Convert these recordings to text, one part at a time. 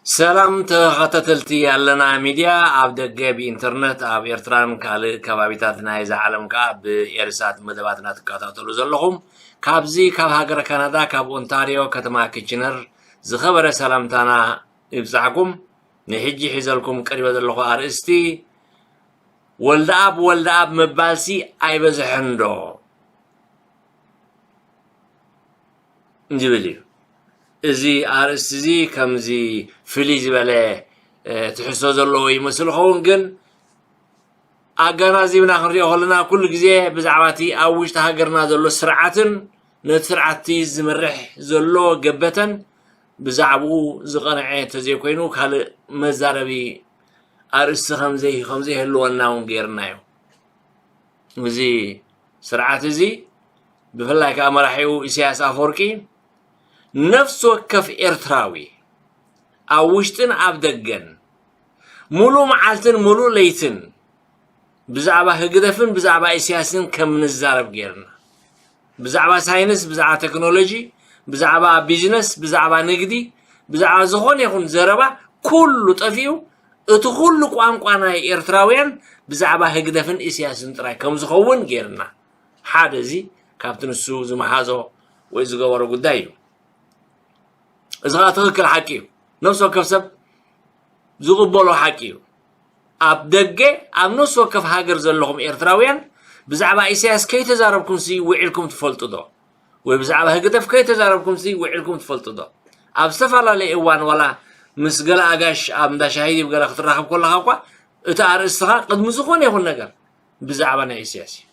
ሰላም ተኸታተልቲ ኣለና ሚድያ፣ ኣብ ደገ ብኢንተርነት ኣብ ኤርትራን ካልእ ከባቢታት ናይዛ ዓለም ከኣ ብኤርሳት መደባትና ትከታተሉ ዘለኹም፣ ካብዚ ካብ ሃገረ ካናዳ ካብ ኦንታርዮ ከተማ ኪችነር ዝኸበረ ሰላምታና ይብጻሕኩም። ንሕጂ ሒዘልኩም ቀሪበ ዘለኹ ኣርእስቲ፣ ወልደኣብ ወልደኣብ ምባልሲ ኣይበዝሐንዶ? ዝብል እዩ። እዚ ኣርእስቲ እዚ ከምዚ ፍልይ ዝበለ ትሕዝቶ ዘለዎ ይመስል ኸውን፣ ግን ኣገናዚብና ክንሪኦ ከለና ኩሉ ግዜ ብዛዕባ እቲ ኣብ ውሽጢ ሃገርና ዘሎ ስርዓትን ነቲ ስርዓት እቲ ዝመርሕ ዘሎ ገበተን ብዛዕባኡ ዝቐንዐ እንተዘይኮይኑ ካልእ መዛረቢ ኣርእስቲ ከምዘይ ከምዘይህልወና እውን ገይርና እዩ። እዚ ስርዓት እዚ ብፍላይ ከዓ መራሒኡ ኢሳያስ ኣፈወርቂ ነፍሲ ወከፍ ኤርትራዊ ኣብ ውሽጥን ኣብ ደገን ሙሉእ መዓልትን ሙሉእ ለይትን ብዛዕባ ህግደፍን ብዛዕባ ኢሳያስን ከም ንዛረብ ገይርና፣ ብዛዕባ ሳይንስ፣ ብዛዕባ ቴክኖሎጂ፣ ብዛዕባ ቢዝነስ፣ ብዛዕባ ንግዲ፣ ብዛዕባ ዝኾነ ይኹን ዘረባ ኩሉ ጠፊኡ፣ እቲ ኩሉ ቋንቋ ናይ ኤርትራውያን ብዛዕባ ህግደፍን ኢሳያስን ጥራይ ከም ዝኸውን ገይርና። ሓደ እዚ ካብቲ ንሱ ዝመሃዞ ወይ ዝገበሮ ጉዳይ እዩ። እዚ ኸዓ ትኽክል ሓቂ እዩ። ነፍሲ ወከፍ ሰብ ዝቕበሎ ሓቂ እዩ። ኣብ ደገ ኣብ ነፍሲ ወከፍ ሃገር ዘለኹም ኤርትራውያን ብዛዕባ ኢሳያስ ከይተዛረብኩምሲ ውዒልኩም ትፈልጡ ዶ? ወይ ብዛዕባ ህግደፍ ከይተዛረብኩምሲ ውዒልኩም ትፈልጡ ዶ? ኣብ ዝተፈላለየ እዋን ዋላ ምስ ገለ ኣጋሽ ኣብ እንዳ ሻሂ ድዩ ገለ ክትራኸብ ከለኻ እኳ እቲ ኣርእስትኻ ቅድሚ ዝኾነ ይኹን ነገር ብዛዕባ ናይ ኢሳያስ እዩ።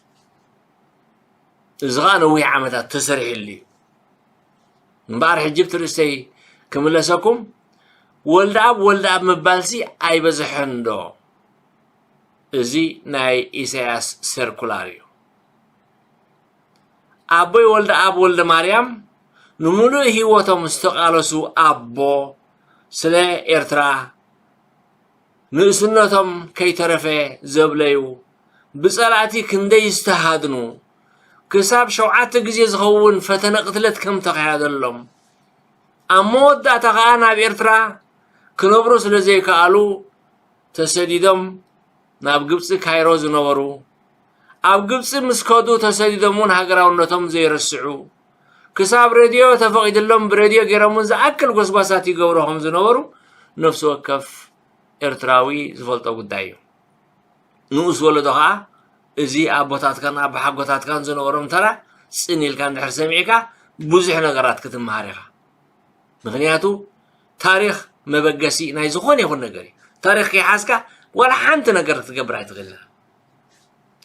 እዚ ኸዓ ነዊሕ ዓመታት ተሰሪሕሉ እዩ። እምበኣር ሕጂ ብትርእስተይ ክምለሰኩም፣ ወልደኣብ ወልደኣብ ምባልሲ ኣይበዝሐን ዶ? እዚ ናይ ኢሳያስ ሰርኩላር እዩ። ኣቦይ ወልደኣብ ወልደማርያም ንምሉእ ህይወቶም ዝተቓለሱ ኣቦ፣ ስለ ኤርትራ ንእስነቶም ከይተረፈ ዘብለዩ፣ ብጸላእቲ ክንደይ ዝተሃድኑ፣ ክሳብ ሸውዓተ ግዜ ዝኸውን ፈተነ ቅትለት ከም ተኻየደሎም፣ ኣብ መወዳእታ ኸኣ ናብ ኤርትራ ክነብሩ ስለ ዘይከኣሉ ተሰዲዶም ናብ ግብጺ ካይሮ ዝነበሩ፣ ኣብ ግብጺ ምስ ከዱ ተሰዲዶም እውን ሃገራውነቶም ዘይረስዑ፣ ክሳብ ሬድዮ ተፈቒድሎም ብሬድዮ ገይሮም እውን ዝኣክል ጎስጓሳት ይገብሩ ከም ዝነበሩ ነፍሲ ወከፍ ኤርትራዊ ዝፈልጦ ጉዳይ እዩ። ንኡስ ወለዶ ኸዓ እዚ ኣቦታትካን ኣቦሓጎታትካን ዝነበሮም ተራ ጽን ኢልካ እንድሕር ሰሚዕካ ብዙሕ ነገራት ክትመሃር ኢኻ። ምኽንያቱ ታሪኽ መበገሲ ናይ ዝኾነ ይኹን ነገር እዩ። ታሪኽ ከይሓዝካ ዋላ ሓንቲ ነገር ክትገብር ኣይትኽእልን።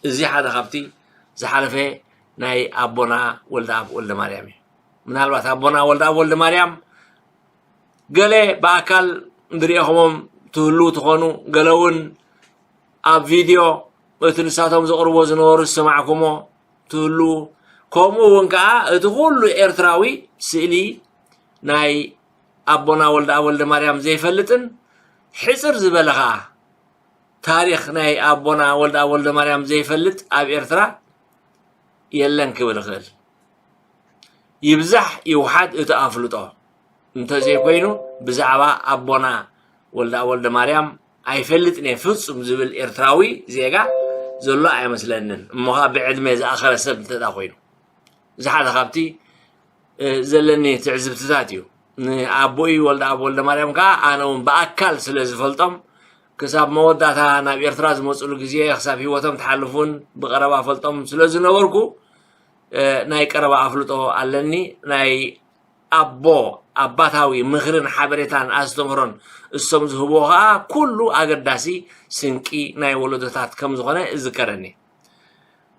እዚ ሓደ ካብቲ ዝሓለፈ ናይ ኣቦና ወልደኣብ ወልደማርያም እዩ። ምናልባት ኣቦና ወልደኣብ ወልደማርያም ገለ ብኣካል ዝሪእኹሞም ትህልዉ ትኾኑ፣ ገለ እውን ኣብ ቪድዮ እቲ ንሳቶም ዘቕርቦ ዝነበሩ ዝሰማዕኩሞ ትህልዉ፣ ከምኡ እውን ከዓ እቲ ኩሉ ኤርትራዊ ስእሊ ናይ ኣቦና ወልደኣብ ወልደማርያም ዘይፈልጥን ሕጽር ዝበለ ከዓ ታሪኽ ናይ ኣቦና ወልደኣብ ወልደማርያም ዘይፈልጥ ኣብ ኤርትራ የለን ክብል እኽእል። ይብዛሕ ይውሓድ እቲ ኣፍልጦ እንተዘይኮይኑ ብዛዕባ ኣቦና ወልደኣብ ወልደማርያም ኣይፈልጥን እየ ፍጹም ዝብል ኤርትራዊ ዜጋ ዘሎ ኣይመስለንን። እሞ ኸኣ ብዕድመ ዝኣኸለ ሰብ እንተ ደኣ ኮይኑ። እዚ ሓደ ካብቲ እ፣ ዘለኒ ትዕዝብትታት እዩ። ንኣቦይ ወልደኣብ ወልደማርያም ከኣ ኣነ እውን ብኣካል ስለ ዝፈልጦም፣ ክሳብ መወዳእታ ናብ ኤርትራ ዝመጽሉ ግዜ፣ ክሳብ ህይወቶም ትሓልፍ እውን ብቐረባ ፈልጦም ስለ ዝነበርኩ፣ እ፣ ናይ ቀረባ ኣፍልጦ ኣለኒ። ናይ ኣቦ ኣባታዊ ምኽርን ሓበሬታን ኣስተምህሮን እሶም ዝህብዎ ከኣ ኩሉ ኣገዳሲ ስንቂ ናይ ወለዶታት ከም ዝኾነ እዝከረኒ።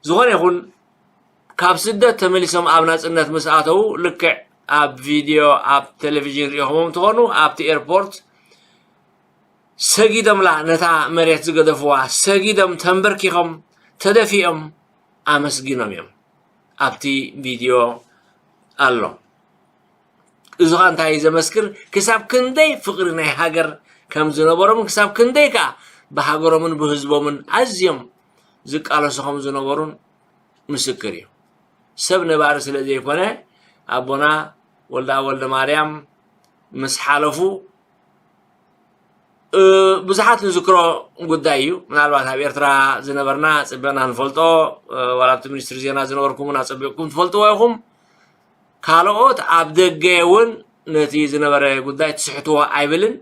ዝኾነ ይኹን፣ ካብ ስደት ተመሊሶም ኣብ ናጽነት ምስ ኣተዉ፣ ልክዕ ኣብ ቪድዮ ኣብ ቴሌቪዥን ርኢኹሞም ትኾኑ፣ ኣብቲ ኤርፖርት ሰጊዶምላ ነታ መሬት ዝገደፍዋ፣ ሰጊዶም ተንበርኪኾም ተደፊኦም ኣመስጊኖም እዮም። ኣብቲ ቪድዮ ኣሎ። እዚ ኸኣ እንታይ እዩ ዘመስክር? ክሳብ ክንደይ ፍቕሪ ናይ ሃገር ከም ዝነበሮምን ክሳብ ክንደይ ከኣ ብሃገሮምን ብህዝቦምን ኣዝዮም ዝቃለሱ ከም ዝነበሩን ምስክር እዩ። ሰብ ነባሪ ስለ ዘይኮነ ኣቦና ወልደኣብ ወልደማርያም ምስ ሓለፉ ብዙሓት ንዝክሮ ጉዳይ እዩ። ምናልባት ኣብ ኤርትራ ዝነበርና ኣጸቢቕና ንፈልጦ፣ ዋላ ኣብቲ ሚኒስትሪ ዜና ዝነበርኩም እውን ኣጸቢቕኩም ትፈልጥዎ ኢኹም። ካልኦት ኣብ ደገ እውን ነቲ ዝነበረ ጉዳይ ትስሕትዎ ኣይብልን።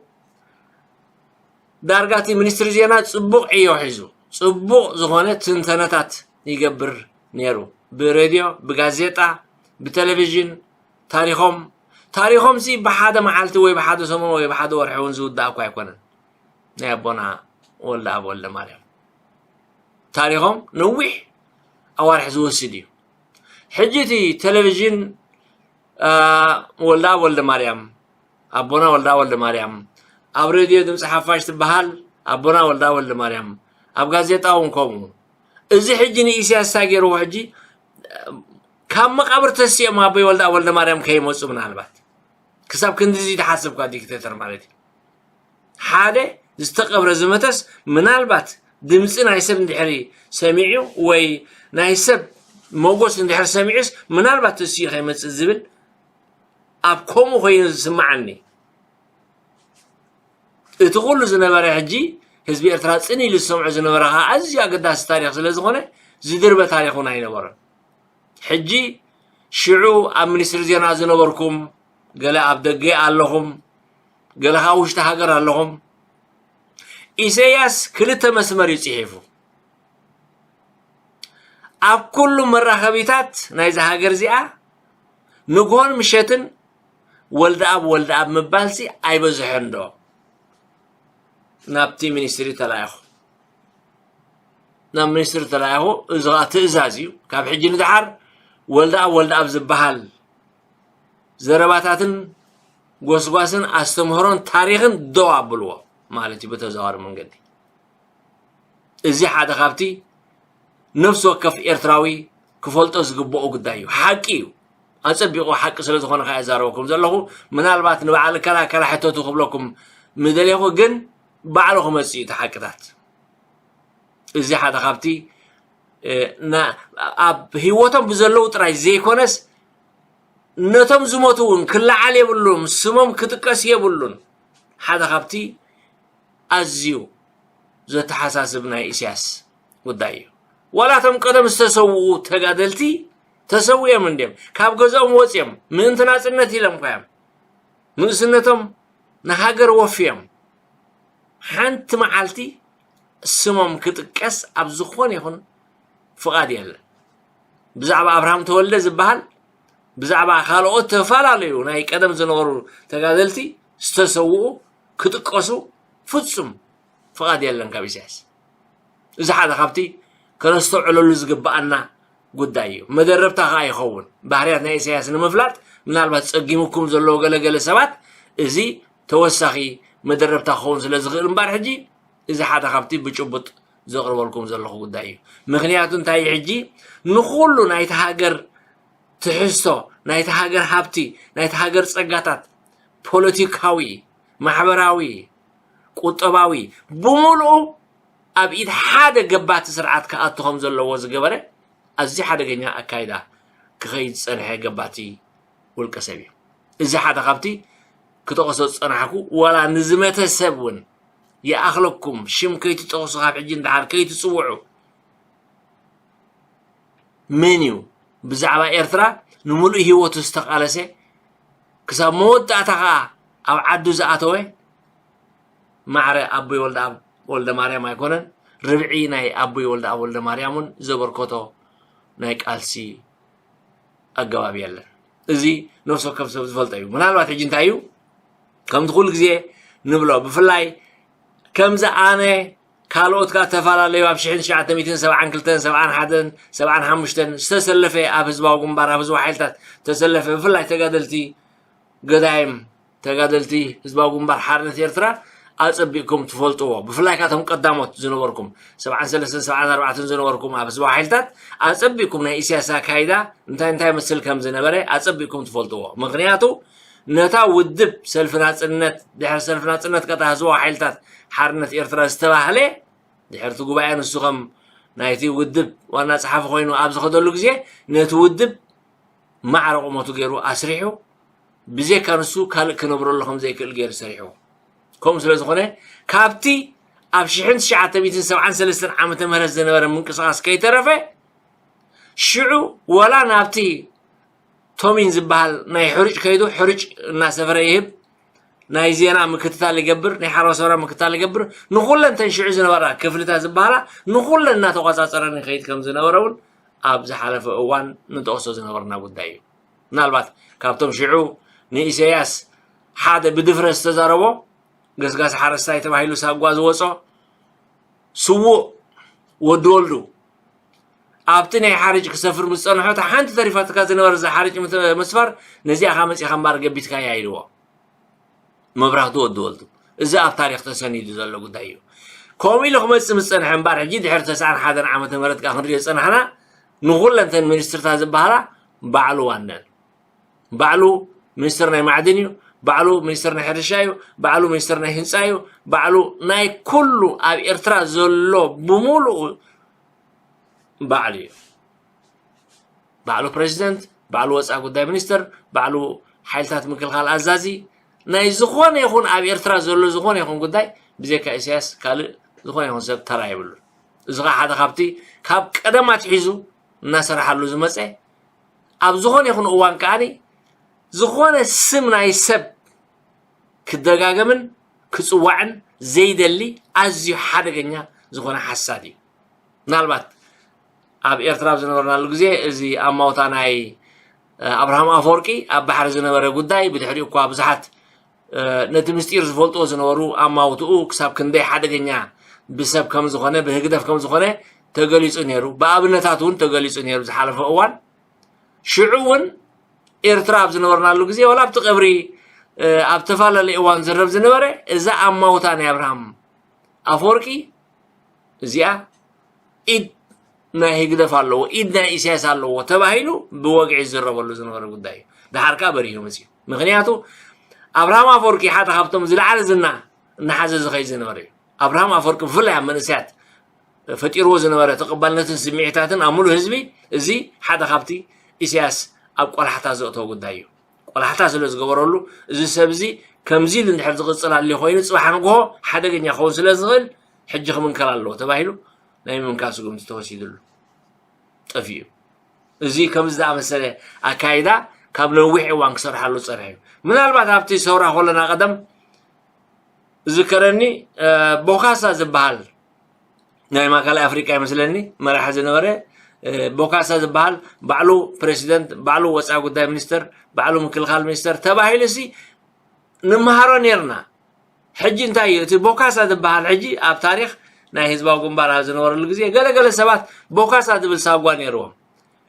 ዳርጋ እቲ ሚኒስትሪ ዜና ጽቡቕ ዕዮ ሒዙ፣ ጽቡቕ ዝኾነ ትንተነታት ይገብር ነይሩ። ብሬድዮ፣ ብጋዜጣ፣ ብቴሌቪዥን ታሪኾም፣ ታሪኾም ሲ ብሓደ መዓልቲ ወይ ብሓደ ሰሙን ወይ ብሓደ ወርሒ እውን ዝውዳእ እኳ ኣይኮነን። ናይ ኣቦና ወልደኣብ ወልደማርያም ታሪኾም ነዊሕ ኣዋርሕ ዝወስድ እዩ። ሕጂ እቲ ቴሌቪዥን፣ አ፣ ወልደኣብ ወልደማርያም፣ ኣቦና ወልደኣብ ወልደማርያም፣ ኣብ ሬድዮ ድምፂ ሓፋሽ ትበሃል ኣቦና ወልደኣብ ወልደማርያም፣ ኣብ ጋዜጣ እውን ከምኡ። እዚ ሕጂ ንኢሳያስ እንታይ ገይርዎ? ሕጂ ካብ መቃብር ተሲኦም ኣቦይ ወልደኣብ ወልደማርያም ከይመፁ ምናልባት ክሳብ ክንድዚ ተሓስብካ ዲክቴተር ማለት እዩ። ሓደ ዝተቐብረ ዝመተስ ምናልባት ድምፂ ናይ ሰብ እንድሕሪ ሰሚዑ ወይ ናይ ሰብ መጎስ እንድሕሪ ሰሚዑስ ምናልባት ተሲኡ ከይመፅእ ዝብል ኣብ ከምኡ ኮይኑ ዝስማዓኒ። እቲ ኩሉ ዝነበረ ሕጂ ህዝቢ ኤርትራ ጽን ኢሉ ዝሰምዖ ዝነበረ ከዓ ኣዝዩ ኣገዳሲ ታሪኽ ስለ ዝኾነ ዝድርበ ታሪኽ እውን ኣይነበረን። ሕጂ ሽዑ ኣብ ሚኒስትሪ ዜና ዝነበርኩም ገለ ኣብ ደገ ኣለኹም፣ ገለ ከዓ ውሽጢ ሃገር ኣለኹም። ኢሳያስ ክልተ መስመር እዩ ጽሒፉ። ኣብ ኩሉ መራኸቢታት ናይዛ ሃገር እዚኣ ንግሆን ምሸትን ወልደኣብ ወልደኣብ ምባልሲ ኣይበዝሐን ዶ? ናብቲ ሚኒስትሪ ተላኢኹ፣ ናብ ሚኒስትሪ ተላኢኹ። እዚ ኸኣ ትእዛዝ እዩ። ካብ ሕጂ ንደሓር ወልደኣብ ወልደኣብ ዝበሃል ዘረባታትን ጎስጓስን ኣስተምህሮን ታሪኽን ደው ኣብልዎ ማለት እዩ ብተዘዋዋሪ መንገዲ። እዚ ሓደ ካብቲ ነፍሲ ወከፍ ኤርትራዊ ክፈልጦ ዝግብኦ ጉዳይ እዩ። ሓቂ እዩ። ኣጸቢቑ ሓቂ ስለ ዝኾነ ከኣ እዛረበኩም ዘለኹ። ምናልባት ንበዓል እከላ እከላ ሕተቱ ክብለኩም ምደልየኹ፣ ግን ባዕሉ ክመጽእ እዩ እቲ ሓቅታት። እዚ ሓደ ካብቲ፣ እ፣ ና-፣ ኣብ ህይወቶም ብዘለዉ ጥራይ ዘይኮነስ ነቶም ዝሞቱ እውን ክለዓል የብሉን፣ ስሞም ክጥቀስ የብሉን። ሓደ ካብቲ ኣዝዩ ዘተሓሳስብ ናይ ኢሳያስ ጉዳይ እዩ። ዋላ እቶም ቀደም ዝተሰውኡ ተጋደልቲ ተሰዊኦም እንድዮም። ካብ ገዝኦም ወፅዮም ምእንቲ ናፅነት ኢሎም እኳ እዮም ንእስነቶም ንሃገር ወፍዮም። ሓንቲ መዓልቲ ስሞም ክጥቀስ ኣብ ዝኾነ ይኹን ፍቓድ የለን። ብዛዕባ ኣብርሃም ተወልደ ዝበሃል፣ ብዛዕባ ካልኦት ተፈላለዩ ናይ ቀደም ዝነበሩ ተጋደልቲ ዝተሰውኡ ክጥቀሱ ፍጹም ፍቓድ የለን ካብ ኢሳያስ። እዚ ሓደ ካብቲ ከነስተውዕለሉ ዝግብኣና ጉዳይ እዩ። መደረብታ ከኣ ይኸውን። ባህርያት ናይ ኢሳያስ ንምፍላጥ ምናልባት ጸጊሙኩም ዘለዎ ገለገለ ሰባት እዚ ተወሳኺ መደረብታ ክኸውን ስለ ዝኽእል እምበር፣ ሕጂ እዚ ሓደ ካብቲ ብጭቡጥ ዘቕርበልኩም ዘለኹ ጉዳይ እዩ። ምኽንያቱ እንታይ እዩ? ሕጂ ንኹሉ ናይቲ ሃገር ትሕዝቶ፣ ናይቲ ሃገር ሃብቲ፣ ናይቲ ሃገር ጸጋታት፣ ፖለቲካዊ፣ ማሕበራዊ፣ ቁጠባዊ፣ ብምሉኡ ኣብ ኢድ ሓደ ገባቲ ስርዓት ክኣቱ ከም ዘለዎ ዝገበረ ኣዝዩ ሓደገኛ ኣካይዳ ክኸይድ ዝጸንሐ ገባቲ ውልቀ ሰብ እዩ። እዚ ሓደ ካብቲ ክጠቕሶ ዝጸናሕኩ፣ ዋላ ንዝመተ ሰብ እውን ይኣኽለኩም፣ ሽም ከይትጠቕሱ፣ ካብ ሕጂ ንደሓር ከይትጽውዑ። መን እዩ ብዛዕባ ኤርትራ ንምሉእ ህይወቱ ዝተቓለሰ፣ ክሳብ መወዳእታ ኸኣ ኣብ ዓዱ ዝኣተወ? ማዕረ ኣቦይ ወልደኣብ ወልደማርያም ኣይኮነን፣ ርብዒ ናይ ኣቦይ ወልደኣብ ወልደማርያም እውን ዘበርከቶ ናይ ቃልሲ ኣገባብ የለን። እዚ ነፍሲ ወከፍ ሰብ ዝፈልጦ እዩ። ምናልባት ሕጂ እንታይ እዩ? ከምቲ ኩሉ ግዜ ንብሎ፣ ብፍላይ ከምዚ ኣነ፣ ካልኦት ከኣ ተፈላለዩ ኣብ ሽሕን ትሽዓተ ሚእትን ሰብዓን ክልተን፣ ሰብዓን ሓደን፣ ሰብዓን ሓሙሽተን ዝተሰለፈ፣ ኣብ ህዝባዊ ግንባር፣ ኣብ ህዝባዊ ሓይልታት ዝተሰለፈ፣ ብፍላይ ተጋደልቲ ገዳይም ተጋደልቲ ህዝባዊ ግንባር ሓርነት ኤርትራ ኣጸቢቕኩም ትፈልጥዎ። ብፍላይ ከኣ እቶም ቀዳሞት ዝነበርኩም፣ ሰብዓን ሰለስተን፣ ሰብዓን ኣርባዕተን ዝነበርኩም ኣብ ህዝባዊ ሓይልታት ኣጸቢቕኩም ናይ ኢሳያስ ኣካይዳ እንታይ እንታይ መስል ከም ዝነበረ ኣጸቢቕኩም ትፈልጥዎ። ምኽንያቱ ነታ ውድብ ሰልፊ ናጽነት፣ ድሕሪ ሰልፊ ናጽነት ከኣ ህዝባዊ ሓይልታት ሓርነት ኤርትራ ዝተባህለ፣ ድሕሪ እቲ ጉባኤ ንሱ ከም ናይቲ ውድብ ዋና ጸሓፊ ኮይኑ ኣብ ዝኸደሉ ግዜ ነቲ ውድብ ማዕረ ቁመቱ ገይሩ ኣስሪሑ፣ ብዘይካ ንሱ ካልእ ክነብረሉ ከም ዘይክእል ገይሩ ሰሪሕዎ። ከምኡ ስለ ዝኾነ ካብቲ ኣብ ሽሕን ትሽዓተ ሚእትን ሰብዓን ሰለስተን ዓመተ ምህረት ዝነበረ ምንቅስቃስ ከይተረፈ ሽዑ ወላ ናብቲ ቶሚን ዝበሃል ናይ ሕሩጭ ከይዱ ሕሩጭ እናሰፈረ ይህብ፣ ናይ ዜና ምክትታል ይገብር፣ ናይ ሓረስቶት ምክትታል ይገብር። ንኹለን ተን ሽዑ ዝነበራ ክፍልታት ዝበሃላ ንኹለን እናተቆጻጸረ ንኸይድ ከም ዝነበረ እውን ኣብ ዝሓለፈ እዋን ንጠቕሶ ዝነበርና ጉዳይ እዩ። ምናልባት ካብቶም ሽዑ ንኢሳያስ ሓደ ብድፍረት ዝተዛረቦ ገስጋስ ሓረስታይ ተባሂሉ ሳጓ ዝወጾ ስዉእ ወዲ ወልዱ ኣብቲ ናይ ሓርጭ ክሰፍር ምስ ጸንሖ እታ ሓንቲ ተሪፋትካ ዝነበረ እዛ ሓርጭ ምት- ምስፋር ነዚኣ ኻ መጺኻ እምበር ገቢትካያ ኢልዎ። መብራህቱ ወዲ ወልዱ። እዚ ኣብ ታሪኽ ተሰኒዱ ዘሎ ጉዳይ እዩ። ከምኡ ኢሉ ክመጽእ ምስ ጸንሐ እምበር ሕጂ ድሕሪ ተስዓን ሓደን ዓመተ ምህረት ከኣ ክንሪኦ ዝጸናሕና ንኹለን እተን ሚኒስትርታት ዝበሃላ ባዕሉ ዋነን። ባዕሉ ሚኒስትር ናይ ማዕድን እዩ፣ ባዕሉ ሚኒስትር ናይ ሕርሻ እዩ፣ ባዕሉ ሚኒስትር ናይ ህንፃ እዩ፣ ባዕሉ ናይ ኩሉ ኣብ ኤርትራ ዘሎ ብምሉኡ ባዕሉ እዩ። ባዕሉ ፕሬዚደንት፣ ባዕሉ ወፃኢ ጉዳይ ሚኒስትር፣ ባዕሉ ሓይልታት ምክልኻል ኣዛዚ፣ ናይ ዝኾነ ይኹን ኣብ ኤርትራ ዘሎ ዝኾነ ይኹን ጉዳይ ብዘይካ ኢሳያስ ካልእ ዝኾነ ይኹን ሰብ ተራ የብሉን። እዚ ኸዓ ሓደ ካብቲ ካብ ቀደም ኣትሒዙ እናሰራሓሉ ዝመፀ ኣብ ዝኾነ ይኹን እዋን ከዓኒ ዝኾነ ስም ናይ ሰብ ክደጋገምን ክፅዋዕን ዘይደሊ ኣዝዩ ሓደገኛ ዝኾነ ሓሳድ እዩ። ምናልባት ኣብ ኤርትራ ኣብ ዝነበርናሉ ግዜ እዚ ኣማውታ ናይ ኣብርሃም ኣፈወርቂ ኣብ ባሕሪ ዝነበረ ጉዳይ ብድሕሪኡ እኳ ብዙሓት ነቲ ምስጢር ዝፈልጥዎ ዝነበሩ ኣማውትኡ ክሳብ ክንደይ ሓደገኛ ብሰብ ከም ዝኾነ ብህግደፍ ከም ዝኾነ ተገሊፁ ነይሩ። ብኣብነታት እውን ተገሊፁ ነይሩ ዝሓለፈ እዋን። ሽዑ እውን ኤርትራ ኣብ ዝነበርናሉ ግዜ ዋላ ኣብቲ ቀብሪ ኣብ ተፈላለየ እዋን ዝረብ ዝነበረ እዛ ኣማውታ ናይ ኣብርሃም ኣፈወርቂ እዚኣ ኢድ ናይ ህግደፍ ኣለዎ፣ ኢድ ናይ ኢሳያስ ኣለዎ ተባሂሉ ብወግዒ ዝዝረበሉ ዝነበረ ጉዳይ እዩ። ደሓር ከኣ በሪሁ መፅዩ። ምክንያቱ ኣብርሃም ኣፈወርቂ ሓደ ካብቶም ዝለዓለ ዝና እናሓዘ ዝኸይድ ዝነበረ እዩ። ኣብርሃም ኣፈወርቂ ብፍላይ ኣብ መንእሰያት ፈጢርዎ ዝነበረ ተቐባልነትን ስምዒታትን ኣብ ሙሉእ ህዝቢ እዚ ሓደ ካብቲ ኢሳያስ ኣብ ቆላሕታ ዘእተዎ ጉዳይ እዩ። ቆላሕታ ስለ ዝገበረሉ እዚ ሰብ እዚ ከምዚ ኢሉ እንድሕር ዝቕፅል ኣልዩ ኮይኑ ፅባሕ ንግሆ ሓደገኛ ክኸውን ስለ ዝኽእል ሕጂ ክምንከል ኣለዎ ተባሂሉ ናይ ምምካል ስጉምቲ ተወሲድሉ ጠፊኡ። እዚ ከምዚ ዝኣመሰለ ኣካይዳ ካብ ነዊሕ እዋን ክሰርሓሉ ዝፀንሐ እዩ። ምናልባት ኣብቲ ሰውራ ከለና ቀደም ዝከረኒ ቦካሳ ዝበሃል ናይ ማእከላይ ኣፍሪቃ ይመስለኒ መራሒ ዝነበረ ቦካሳ ዝበሃል ባዕሉ ፕሬሲደንት፣ ባዕሉ ወፃኢ ጉዳይ ሚኒስተር፣ ባዕሉ ምክልኻል ሚኒስተር ተባሂሉ ሲ ንምሃሮ ነርና። ሕጂ እንታይ እዩ እቲ ቦካሳ ዝበሃል? ሕጂ ኣብ ታሪኽ ናይ ህዝባዊ ግንባር ኣብ ዝነበረሉ ግዜ ገለገለ ሰባት ቦካሳ ዝብል ሳጓ ነይርዎም።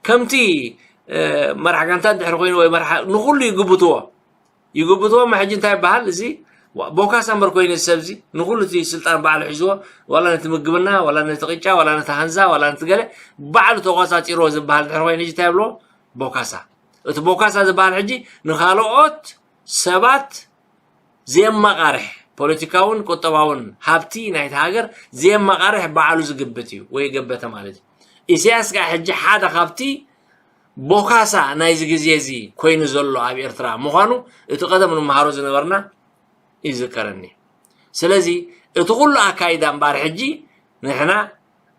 ከምቲ መራሕ ጋንታ እንድሕር ኮይኑ ወይ መራሕ ንኹሉ ይግብትዎ ይግብትዎ። ሕጂ እንታይ ይበሃል? እዚ ቦካሳ እምበር ኮይኑ እዚ ሰብ እዚ ንኹሉ እቲ ስልጣን ባዕሉ ሒዝዎ፣ ዋላ ነቲ ምግብና፣ ዋላ ነቲ ቅጫ፣ ዋላ ነቲ ሃንዛ፣ ዋላ ነቲ ገለ ባዕሉ ተቆጻጺርዎ ዝበሃል እንድሕር ኮይኑ ሕጂ እንታይ ይብልዎ? ቦካሳ። እቲ ቦካሳ ዝበሃል ሕጂ ንኻልኦት ሰባት ዘየማቓርሕ ፖለቲካውን ቁጠባውን ሃብቲ ናይቲ ሃገር ዘየማቓርሕ ባዕሉ ዝግብት እዩ ወይ ገበተ ማለት እዩ። ኢሳያስ ከዓ ሕጂ ሓደ ካብቲ ቦካሳ ናይዚ ግዜ እዚ ኮይኑ ዘሎ ኣብ ኤርትራ ምዃኑ እቲ ቀደም ንመሃሮ ዝነበርና ይዝከረኒ። ስለዚ እቲ ኩሉ ኣካይዳ እምበኣር ሕጂ ንሕና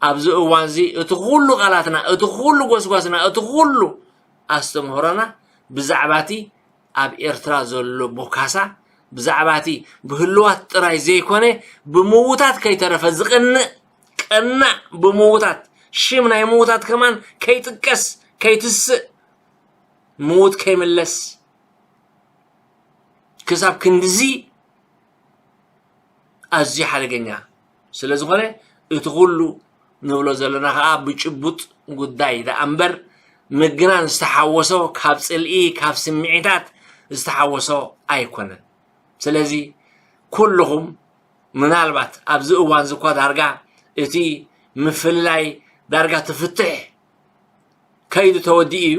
ኣብዚ እዋን እዚ እቲ ኩሉ ቃላትና፣ እቲ ኩሉ ጎስጓስና፣ እቲ ኩሉ ኣስተምህሮና ብዛዕባ እቲ ኣብ ኤርትራ ዘሎ ቦካሳ ብዛዕባ እቲ ብህልዋት ጥራይ ዘይኮነ ብምውታት ከይተረፈ ዝቐንእ ቀናእ ብምውታት ሽም ናይ ምውታት ከማን ከይጥቀስ ከይትስእ ምውት ከይምለስ ክሳብ ክንድዚ ኣዝዩ ሓደገኛ ስለ ዝኾነ እቲ ኩሉ ንብሎ ዘለና ከዓ ብጭቡጥ ጉዳይ ደኣ እምበር ምግናን ዝተሓወሶ ካብ ፅልኢ ካብ ስምዒታት ዝተሓወሶ ኣይኮነን። ስለዚ ኩልኹም ምናልባት ኣብዚ እዋን እዚ እኳ ዳርጋ እቲ ምፍልላይ ዳርጋ ትፍትሕ ከይዱ ተወዲኡ እዩ።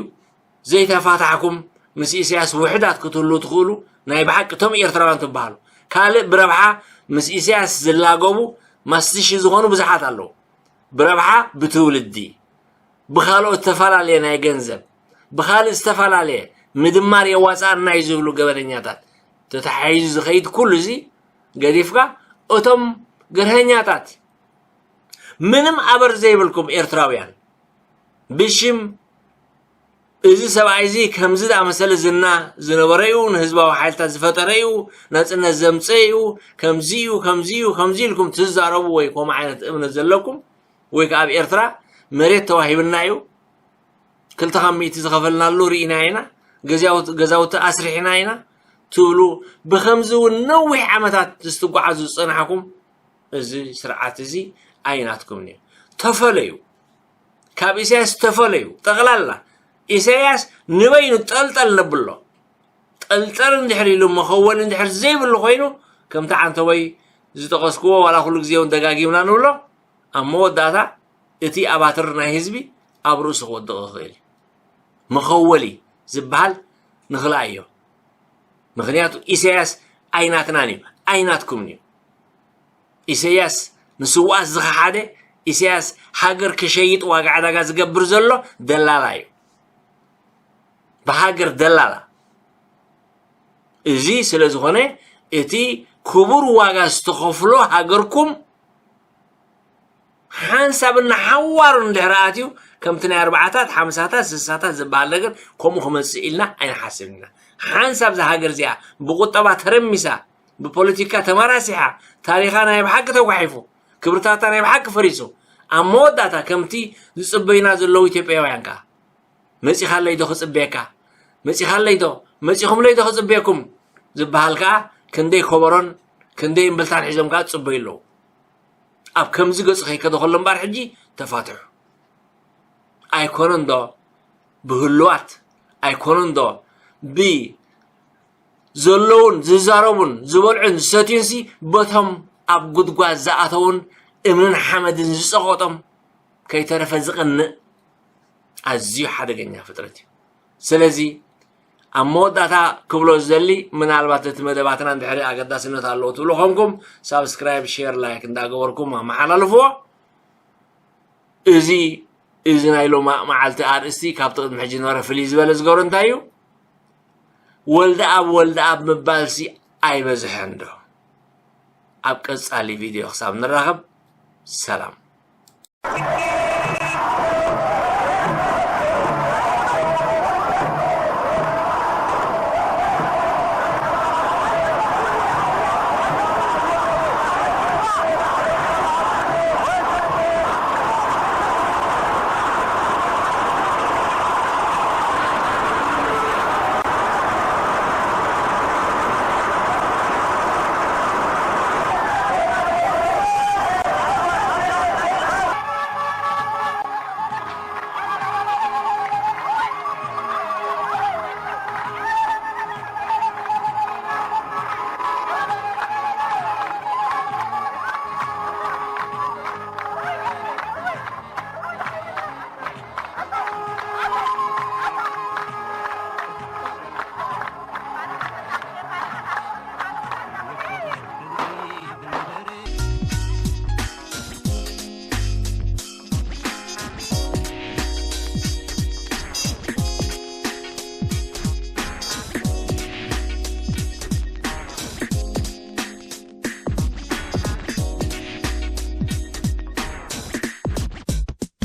ዘይተፋታሕኩም ምስ ኢሳያስ ውሕዳት ክትህልዉ ትኽእሉ ናይ ብሓቂ እቶም ኤርትራውያን ትበሃሉ። ካልእ ብረብሓ ምስ ኢሳያስ ዝላገቡ ማስትሺ ዝኾኑ ብዙሓት ኣለዉ። ብረብሓ ብትውልዲ ብኻልኦት ዝተፈላለየ ናይ ገንዘብ ብኻልእ ዝተፈላለየ ምድማር የዋፅኣና እዩ ዝብሉ ገበነኛታት ተተሓሒዙ ዝኸይድ ኩሉ እዚ ገዲፍካ እቶም ገርሀኛታት ምንም ኣበር ዘይብልኩም ኤርትራውያን ብሽም እዚ ሰብኣይ እዚ ከምዚ ዝኣመሰለ ዝና ዝነበረ እዩ፣ ንህዝባዊ ሓይልታት ዝፈጠረ እዩ፣ ናጽነት ዘምፀ እዩ፣ ከምዚ እዩ፣ ከምዚ እዩ፣ ከምዚ ኢልኩም ትዛረቡ ወይ ከምኡ ዓይነት እምነት ዘለኩም ወይ ከዓ ኣብ ኤርትራ መሬት ተዋሂብና እዩ፣ ክልተ ካብ ሚእቲ ዝኸፈልናሉ ርኢና ኢና፣ ገዛውት-፣ ገዛውቲ ኣስሪሕና ኢና ትብሉ፣ ብኸምዚ እውን ነዊሕ ዓመታት ዝትጓዓዙ ዝጸናሕኩም፣ እዚ ስርዓት እዚ ኣይናትኩምን እዩ። ተፈለዩ። ካብ ኢሳያስ ተፈለዩ። ጠቕላላ ኢሳያስ ንበይኑ ጠልጠል ነብሎ። ጠልጠል እንድሕር ኢሉ መኸወል እንድሕር ዘይብሉ ኮይኑ፣ ከምቲ ዓንተወይ ዝጠቐስክዎ፣ ዋላ ኩሉ ግዜ እውን ደጋጊምና ንብሎ፣ ኣብ መወዳእታ እቲ ኣባትር ናይ ህዝቢ ኣብ ርእሱ ክወድቕ ይኽእል እዩ። መኸወሊ ዝበሃል ንኽልኣዮ። ምኽንያቱ ኢሳያስ ኣይናትናን እዩ፣ ኣይናትኩምን እዩ። ኢሳያስ ንስውኣት ዝኸሓደ፣ ኢሳያስ ሃገር ክሸይጥ ዋጋ ዕዳጋ ዝገብር ዘሎ ደላላ እዩ። ብሃገር ደላላ። እዚ ስለ ዝኾነ እቲ ክቡር ዋጋ ዝተኸፍሎ ሃገርኩም ሓንሳብ እናሓዋሩ እንድሕር ኣትዩ፣ ከምቲ ናይ ኣርባዓታት፣ ሓምሳታት፣ ስሳታት ዝበሃል ነገር ከምኡ ክመጽእ ኢልና ኣይንሓስብን ኢና። ሓንሳብ እዛ ሃገር እዚኣ ብቁጠባ ተረሚሳ፣ ብፖለቲካ ተመራሲሓ፣ ታሪኻ ናይ ብሓቂ ተጓሒፉ፣ ክብርታታ ናይ ብሓቂ ፈሪሱ፣ ኣብ መወዳእታ ከምቲ ዝጽበዩና ዘለዉ ኢትዮጵያውያን ከኣ፣ "መጺኻለይ ዶ ክጽበየካ? መጺኻለይ ዶ? መጺኹምለይ ዶ ክጽበየኩም?" ዝበሃል ከኣ ክንደይ ኮበሮን ክንደይ እምብልታን ሒዞም ከኣ ዝጽበዩ ኣለዉ። ኣብ ከምዚ ገጹ ከይከደ ከሎ እምበኣር ሕጂ ተፋትሑ። ኣይኮነን ዶ ብህሉዋት? ኣይኮነን ዶ ብዘለዉን ዝዛረቡን ዝበልዑን ዝሰትዩንሲ በቶም ኣብ ጉድጓድ ዝኣተዉን እምንን ሓመድን ዝጸቐጦም ከይተረፈ ዝቕንእ ኣዝዩ ሓደገኛ ፍጥረት እዩ። ስለዚ ኣብ መወዳእታ ክብሎ ዝደሊ፣ ምናልባት እቲ መደባትና እንድሕሪ ኣገዳስነት ኣለዎ ትብሉ ኮንኩም፣ ሳብስክራይብ፣ ሼር፣ ላይክ እንዳገበርኩም ኣመሓላልፍዎ። እዚ፣ እዚ ናይ ሎማ መዓልቲ ኣርእስቲ ካብቲ ቅድሚ ሕጂ ዝነበረ ፍልይ ዝበለ ዝገብሮ እንታይ እዩ? ወልደኣብ፣ ወልደኣብ ምባልሲ ኣይበዝሐን ዶ? ኣብ ቀጻሊ ቪድዮ ክሳብ ንራኸብ፣ ሰላም።